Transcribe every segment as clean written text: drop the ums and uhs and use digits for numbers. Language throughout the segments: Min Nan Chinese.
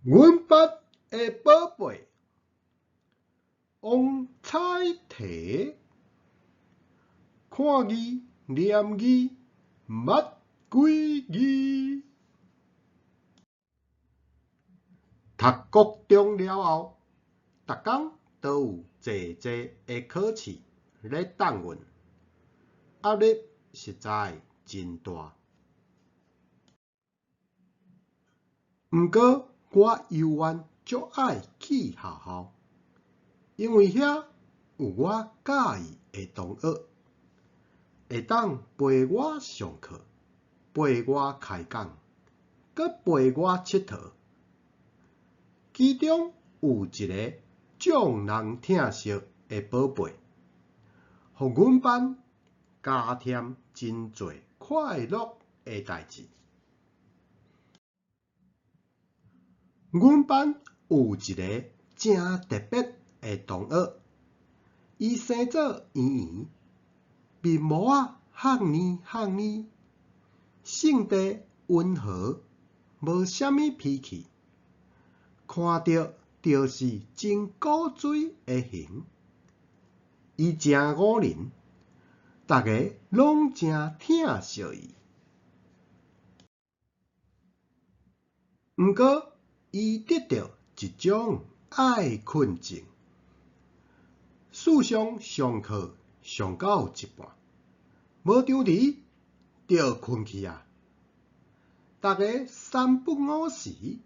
阮班的寶貝王彩提，看字念字捌幾字。讀國中了後，逐工都有濟濟的考試咧等阮，壓力實在真大。毋過我猶原足愛去學校，因為遐有我佮意的同學，會當陪我上課，陪我開講，閣陪我𨑨迌。其中有一个眾人疼惜的寶貝，予阮班加添真濟快樂的代誌。阮班有一个誠特別的同學，伊生做圓圓，面毛仔迵呢迵呢，性地溫和，無啥物脾氣，看著就是真古錐的型。伊誠五仁，逐家攏誠疼惜伊。毋過，伊得著一種愛睏症，事上上課上到一半，無張持就睏去矣。逐家三不五時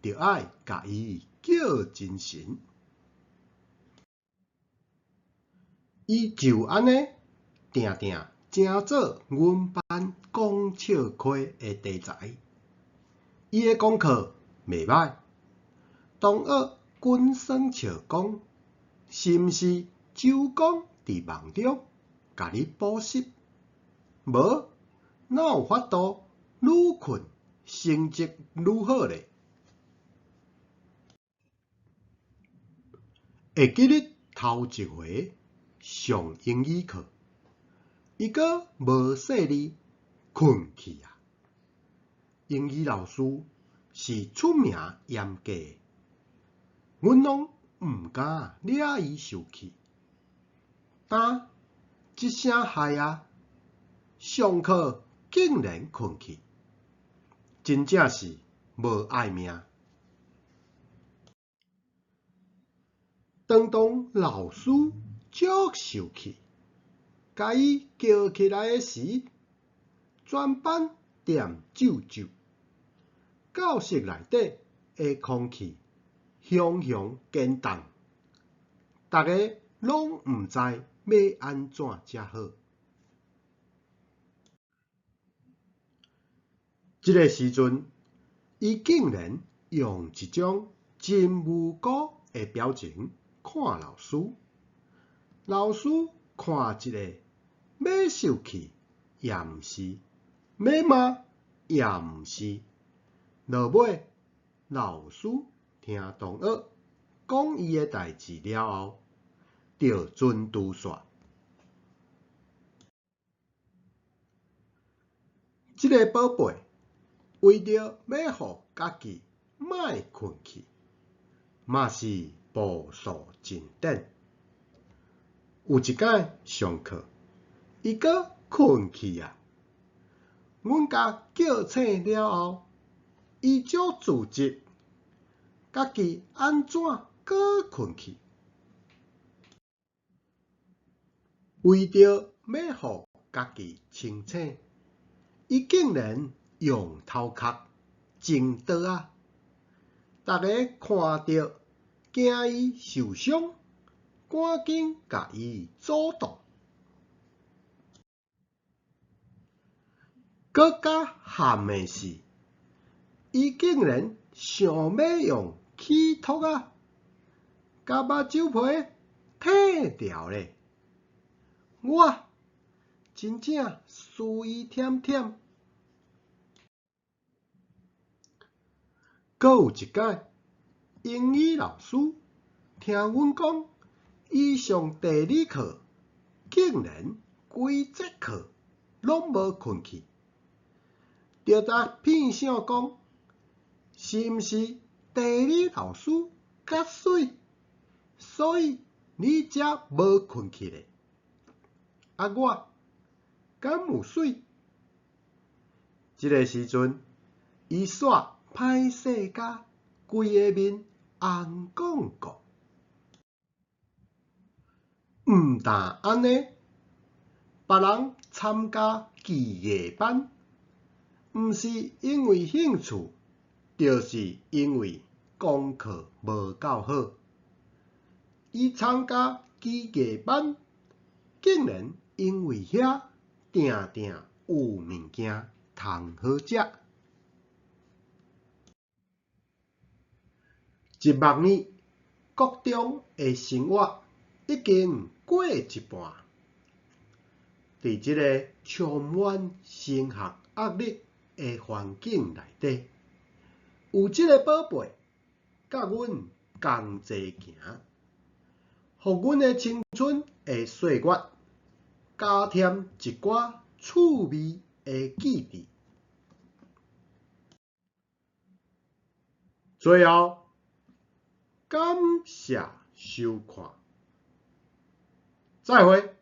就愛共伊叫精神。伊就按呢，定定成做阮班講笑話的題材。伊的功課袂䆀，同學袞耍笑講，是毋是周公佇夢中共你補習？無，哪有法度愈睏成績愈好咧？會記得頭一回上英語課，伊閣無細膩睏去矣。英語老師是出名嚴格的，阮攏毋敢惹伊受氣。今這聲害啊，上課竟然睏去，真正是無愛命。當當老師足受氣，共伊叫起來的時，全班恬啾啾。教室內底的空氣雄雄堅凍，逐家攏毋知欲按怎才好。這个時陣，伊竟然用一種真無辜的表情看老師，老師看一下，欲受氣也毋是，欲罵也毋是。落尾，老師聽同學講伊的代誌了後，就准拄煞。這个寶貝為著欲予家己莫睏去，嘛是步數真短。有一擺上課，伊閣睏去矣。阮共叫醒了後，伊足自責，家己按怎閣睏去？為著欲予家己清醒，伊竟然用頭殼撞桌仔，逐家看著驚伊受傷，趕緊共伊阻擋。閣較譀的是，伊竟然想欲用齒托仔共目睭皮剃掉咧！我真正輸伊忝忝。閣有一擺，英語老師聽阮講，伊上地理課竟然規節課攏無睏去，就共騙笑講，是毋是地理老師較媠，所以你才無睏去咧。啊我敢有媠？這个時陣，伊煞歹勢甲規个面紅摃摃。毋但按呢，別人參加技藝班，毋是因為興趣，就是因為功課無夠好。伊參加技藝班，竟然因為遐定定有物件通好食。一目年，國中的生活已經過一半。佇這个充滿升學壓力的環境內底，有這个寶貝佮阮仝齊行，予阮的青春的歲月加添一寡趣味的記憶。最後，感謝收看，再會。